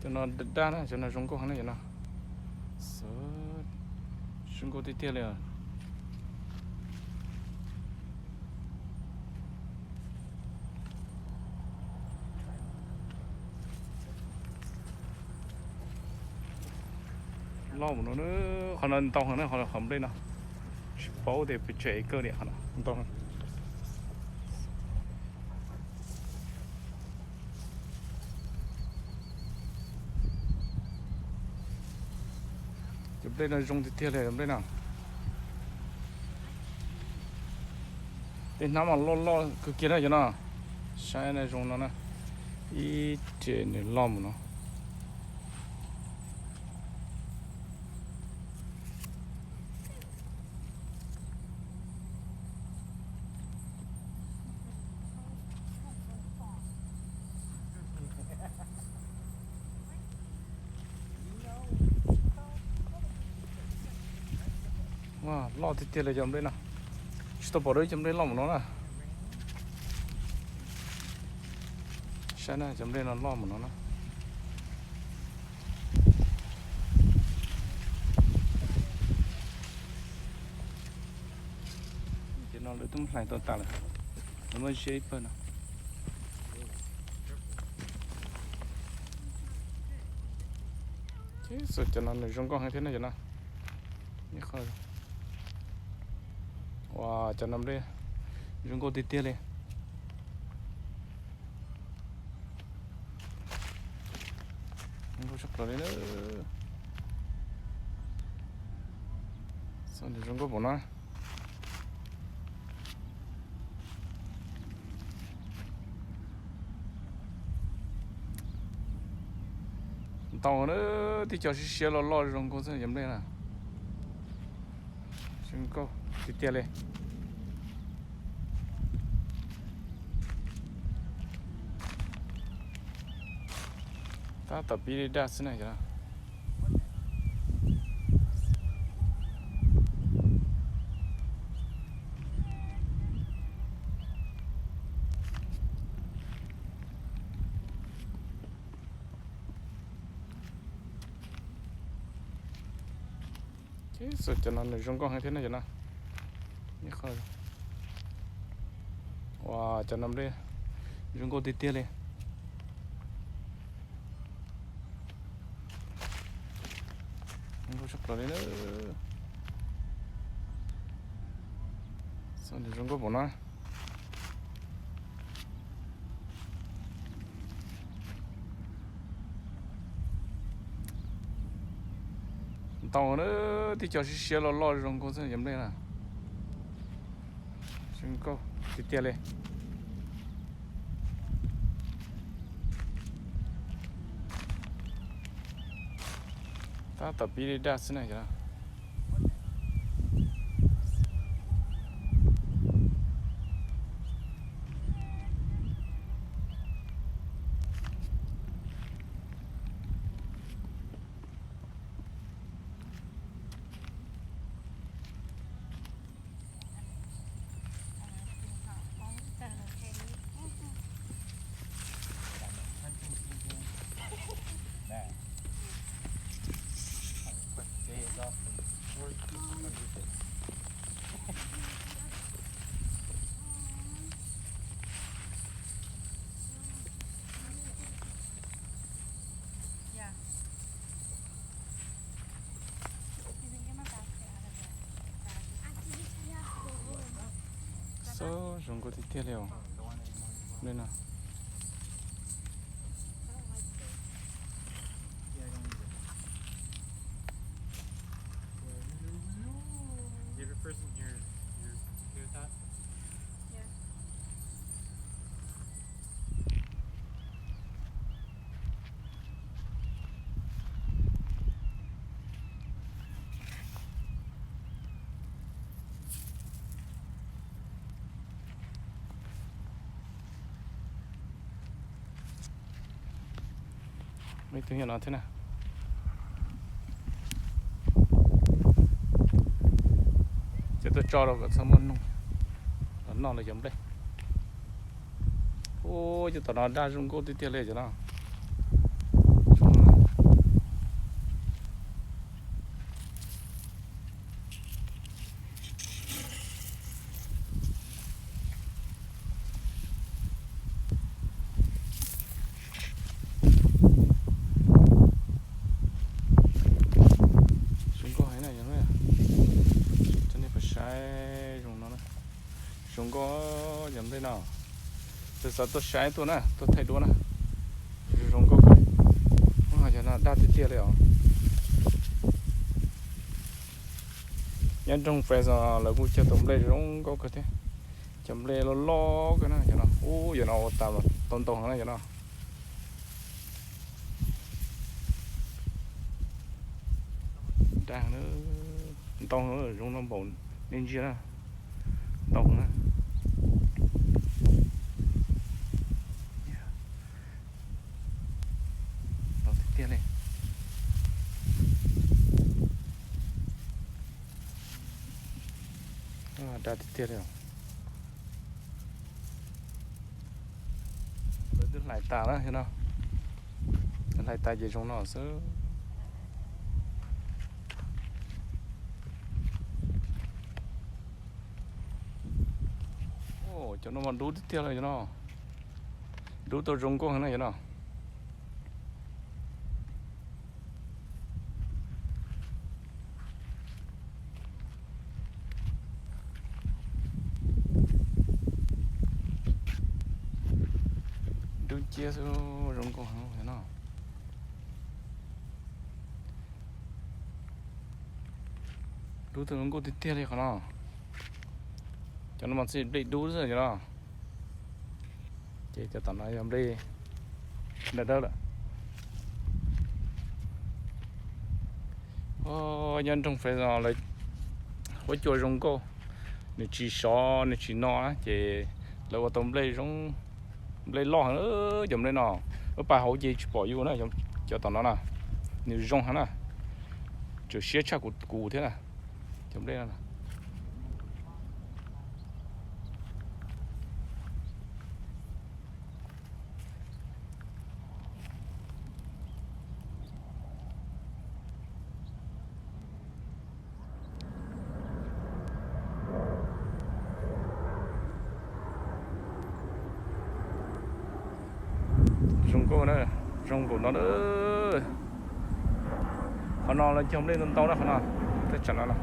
Cov no daj na, cov no zoo nkauj heev na cov no. Zoo nkauj tiag tiag li. Loj mus no, qhov no ntau heev na, qhov nplej no. Tsis paub tias pes tsawg acre li, qhov no ntau heev. Cov nplej no zoo tiag tiag li cov nplej no. Tej hnab mas loj loj kawg kiag na cov no. Saib na, zoo no na. Ib re nws loj mus no. Loj tiag tiag li cov nplej no. Tsis tau pom dua cov nplej loj mus no na. Saib na, cov nplej no loj mus no na. Ces no lawv twb hlais tau tas lawm, lawv muab ziab ib pawg no. Ces cov no nws zoo nkauj heev thiab na cov no. Ua, cov no nplej zoo nkauj tiag tiag li. Zoo nkauj tshaj plaws li na. Zoo nkauj pom no. Ntau na, tib co siab siab loj loj zoo nkauj xwb cov nplej na. Zoo nkauj tiag tiag li. Tab tom pib daj xwb na cov no. Ces cov no nws zoo nkauj heev thiab na cov no. Ua, cov no nplej zoo nkauj tiag tiag li. Zoo nkauj tshaj plaws li na. Zoo nkauj pom no. Ntau na, tib co siab siab loj loj zoo nkauj xwb cov nplej na. Zoo nkauj tiag tiag li. Tab tom pib daj xwb na cov no. Xub zoo nkauj tiag tiag li os. Li no. Ib tug yog no thiab na. Ces tuaj tso rau kom txhob muaj noog los noj lawv cov nplej. Ub, cov tom no daj zoo nkauj tiag tiag li cov no. Zoo no. Tus xav tuaj saib tuaj na, tuaj thaij duab na. Zoo nkauj kawg. Cov no daj tiag tiag li os. Nyob nroog Fresno lawv kuj cog tau nplej zoo nkauj kawg thiab. Cov nplej loj loj kawg na cov no. Ub, cov no ua tas tau ntau heev na cov no. Daj, ntau zoo no npaum nej ntsia na. Ntau na. Ntau tiag tiag li. Daj tiag tiag li. Lawv twb hlais tas na no. Hlais tas ces zoo no xwb. Cov no mas dub tiag tiag li cov no. Dub tau zoo nkauj heev na cov no. Dub ciab xwb, zoo nkauj heev no. Dub tau zoo nkauj tiag tiag li qhov no. Cov no mas txij nplej dub xwb cov no. Ces cov tom no yog nplej dawb dawb lawm. Nyob nroog Fresno lawv huab cua zoo nkauj, nws tsis sov nws tsis no ces lawv ua tau nplej zoo, nplej loj heev. Cov nplej no, lub pas hauv ces tsis pom yus na, cov tom no na, nws zoo heev na, tseem siab tshaj kuv thiab na, cov nplej no. Zoo nkauj na, zoo npaum no na. Qhov no lawv cog nplej ntau ntau na qhov no, tej tsam no na.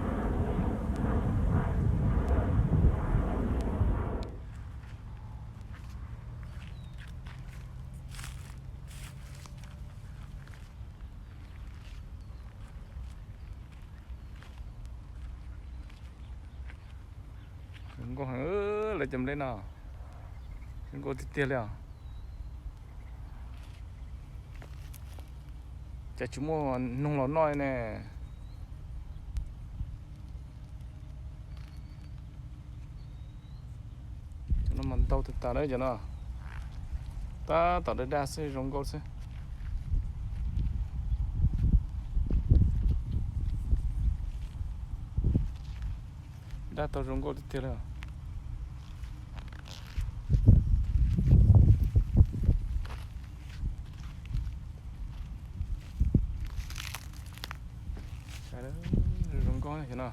Zoo nkauj heev lawv cov nplej no, zoo nkauj tiag tiag li os. Cas tsis muaj noog los noj ne. Cov no mas ntau tag tas lawm cov no. Tab tom daj daj xwb zoo nkauj xwb. Daj tau zoo nkauj tiag tiag li. Zoo nkauj no.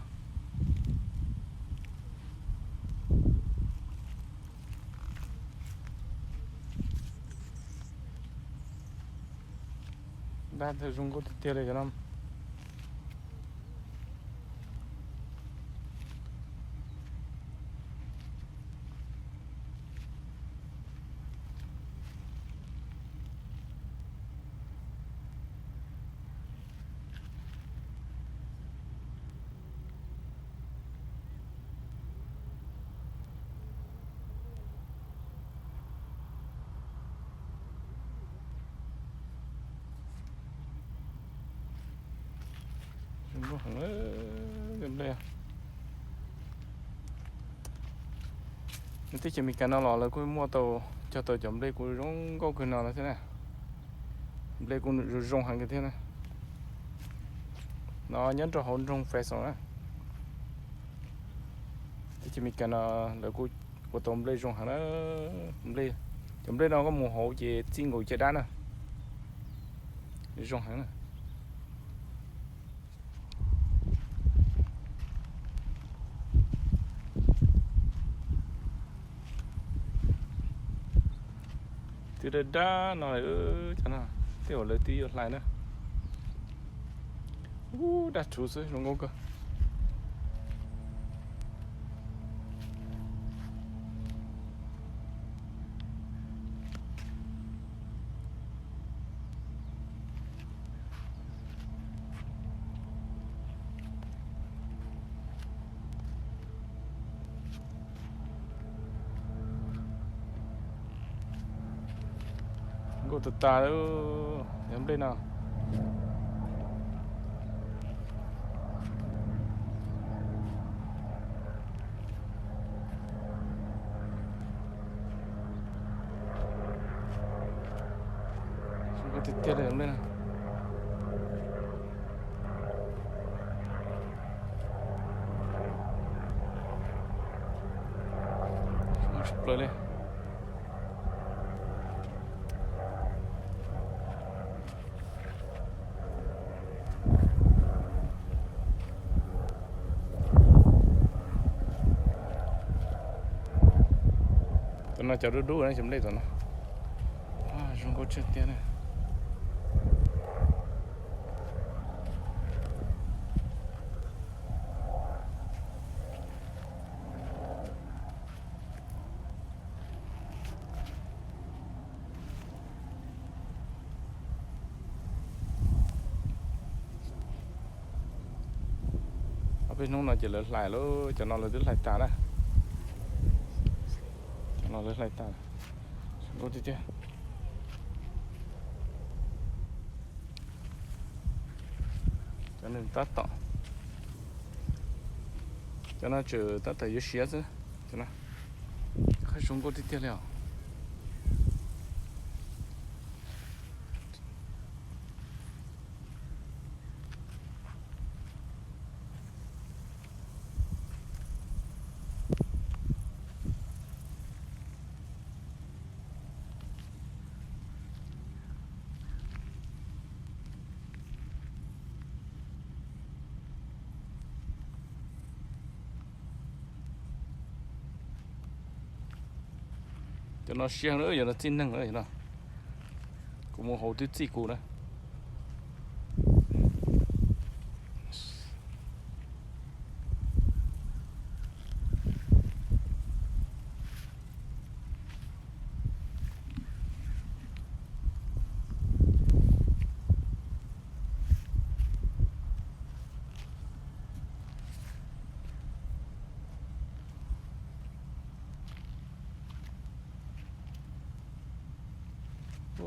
Daj tau zoo nkauj tiag tiag li cov no. Zoo nkauj heev li. Nws teb chaws Amelikas no los lawv kuj muaj tau, cog tau cov nplej kuj zoo nkauj kawg no thiab na. Nplej kuj zoo zoo heev kawg thiab na. No nyob rau hauv nroog Fresno na. Teb chaws Amelikas no lawv kuj ua tau nplej zoo heev na. Nplej, cov nplej no koj mus hauv ces txij nkaus caj dab na. Zoo heev na. Twb daj daj no, cov no tej zaum lawv twb yuav hlais na. Ub, daj rhuv xwb zoo nkauj kawg. Nkauj tas tas li, cov nplej no. Zoo nkauj tiag tiag li cov nplej no. Tshaj plaws li. Tus no cov dub dub na, cov nplej tus no. Zoo nkauj tiag tiag na. Ob peb hnub no ces lawv hlais lawm, cov no lawv twb hlais tas na. Cov no lawv hlais tas. Zoo nkauj tiag tiag. Cov nws tab tom, cov no tseem tab tom yuav siav xwb. Cov no, qhov zoo nkauj tiag tiag li os. Cov no siab na, cov no txij neeg na, cov no. Kuv mus hauv twb txij kuv na.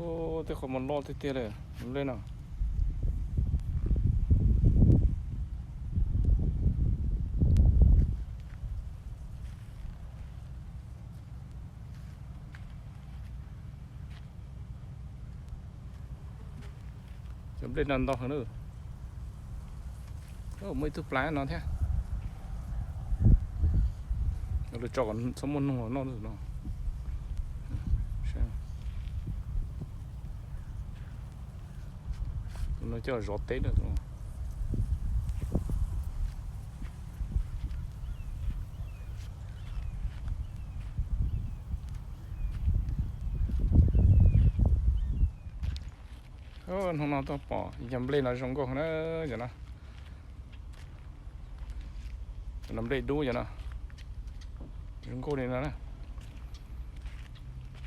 Ub, tej qhov muag loj tiag tiag li, nplej no. Cov nplej no ntau heev na. Muaj ib tug plab no thiab. Lawv tso kom txhob muaj noog los noj no. Tus no coj zov teb na tus no. Hnub no tuaj pom cov nplej no zoo nkauj na, cov no. Cov no nplej dub cov no. Zoo nkauj li no na.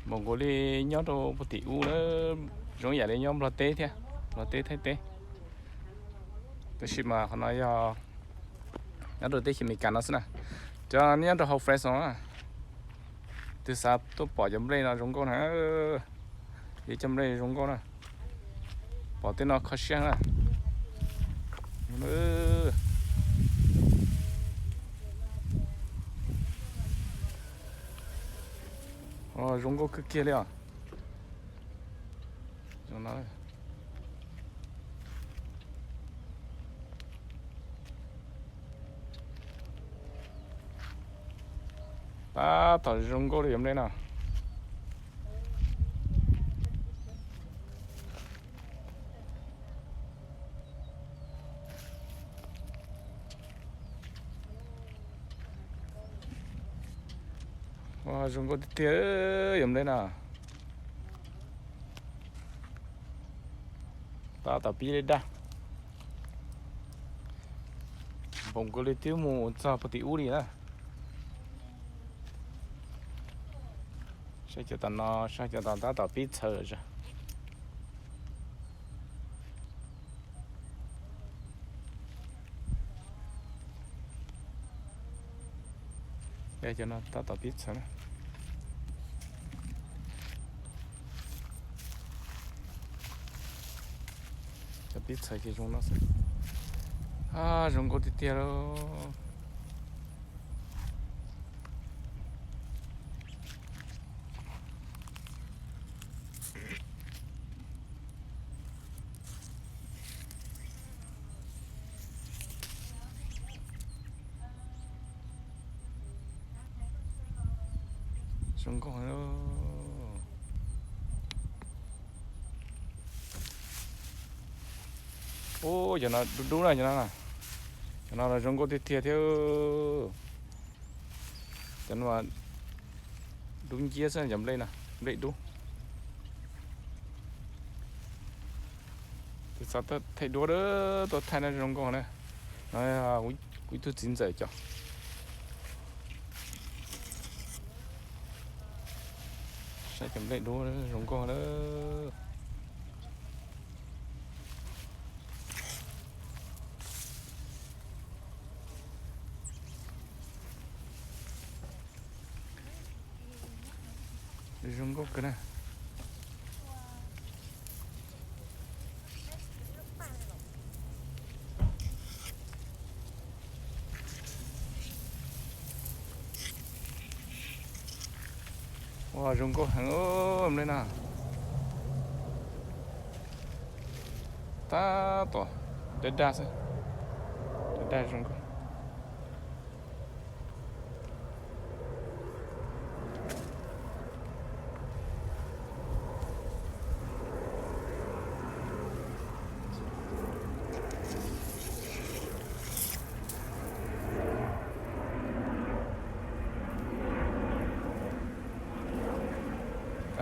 Npaum nkaus li nyob rau puag tim ub na, zoo yam li nyob Nplog teb thiab, Nplog teb Thaib teb. Tab sis mas qhov no yog nyob rau teb chaws Amelikas no xwb na. Cov nyob rau hauv Fresno na, twb xav tuaj pom cov nplej no zoo nkauj na. Ib cov nplej zoo nkauj na. Pom tej no kho siab na. Zoo nkauj kawg kiag li os. Tab tom zoo nkauj li cov nplej no. Zoo nkauj tiag tiag cov nplej no. Tab tom pib li daj. Npaum nkaus li twb mus txog puag tim ub li na. Saib cov tom no, saib cov tom tab tom pib txhawv zog. Cov no tab tom pib txhawv na. Tib txhais ces zoo no xwb. Zoo nkauj tiag tiag lauj. Zoo nkauj heev. Ub, cov no dub dub na, cov no, cov no zoo nkauj tiag tiag thiab. Cov no dub nciab xwb, cov nplej no, nplej dub. Tus xav thaij duab tuaj thaij no zoo nkauj na. No kuv ib tug txiv ntxawm cov. Saib cov nplej dub zoo nkauj na. Zoo nkauj kawg na. Ua zoo nkauj heev nplej no. Tab tom daj daj xwb, daj daj zoo nkauj.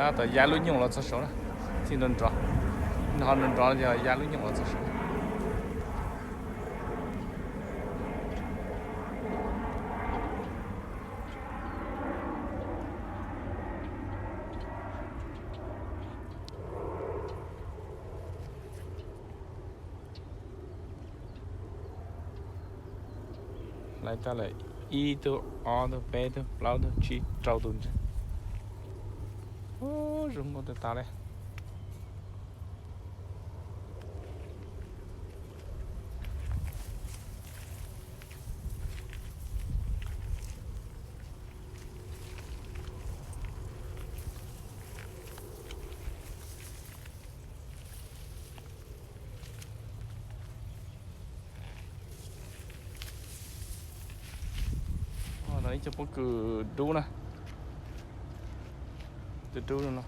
Tab tom ya lub nyoog los txog saud na, txij nrov nrov, nrov nrov nrov ces ya lub nyoog los txog saud. Hlais tau lawm ib tug, ob tug, peb tug, plaub tug, tsib, rau tus ntag. Ub, zoo nkauj tas tas li. No ib co pob kws dub na, dub dub no,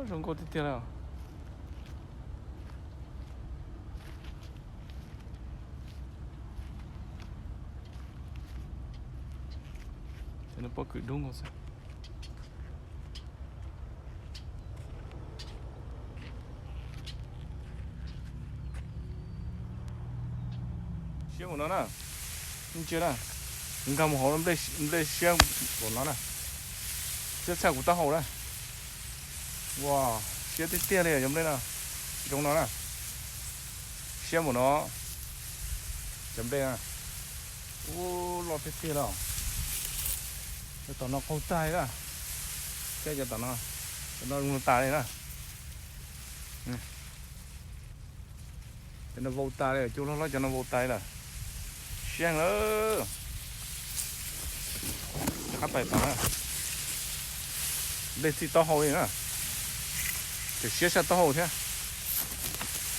zoo nkauj tiag tiag li. Cov no pob kws dub nkaus xwb. Siab mus no na, ntsia na, nkag mus hauv nplej siab mus no na, siab tshaj kuv taub hau na. Ua, siab tiag tiag li cov nplej no, zoo no na. Siab mus no, cov nplej na. Ub, loj tiag tiag li. Cov tom no qaug tag li na. Thiab cov tom no, cov no zoo tas li na. Cov no vau tas li, cua loj hlob cov no vau tas li lawm. Siab heev lawm. Qab tais tod na, nplej txij taub hau li na, tseem siab saj taub hau thiab.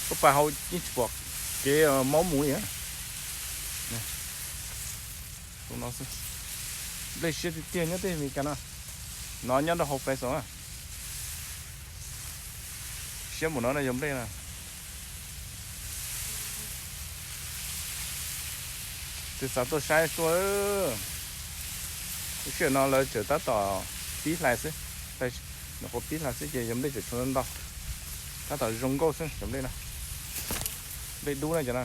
Koj pas hauv yeej tsis pom kev maub mus li na. Nplej siab tiag tiag nyob tej Amelikas no, no nyob rau hauv Fresno na. Siab mus no na yog nplej na. Tus xav tuaj saib xwb. Lub sij hawm no lawv tseem tab tom pib hlais xwb, nyuam qhuav pib hlais xwb ces yog nplej tseem tshuav ntau, tab tom zoo nkauj xwb cov nplej no. Nplej dub na cov no.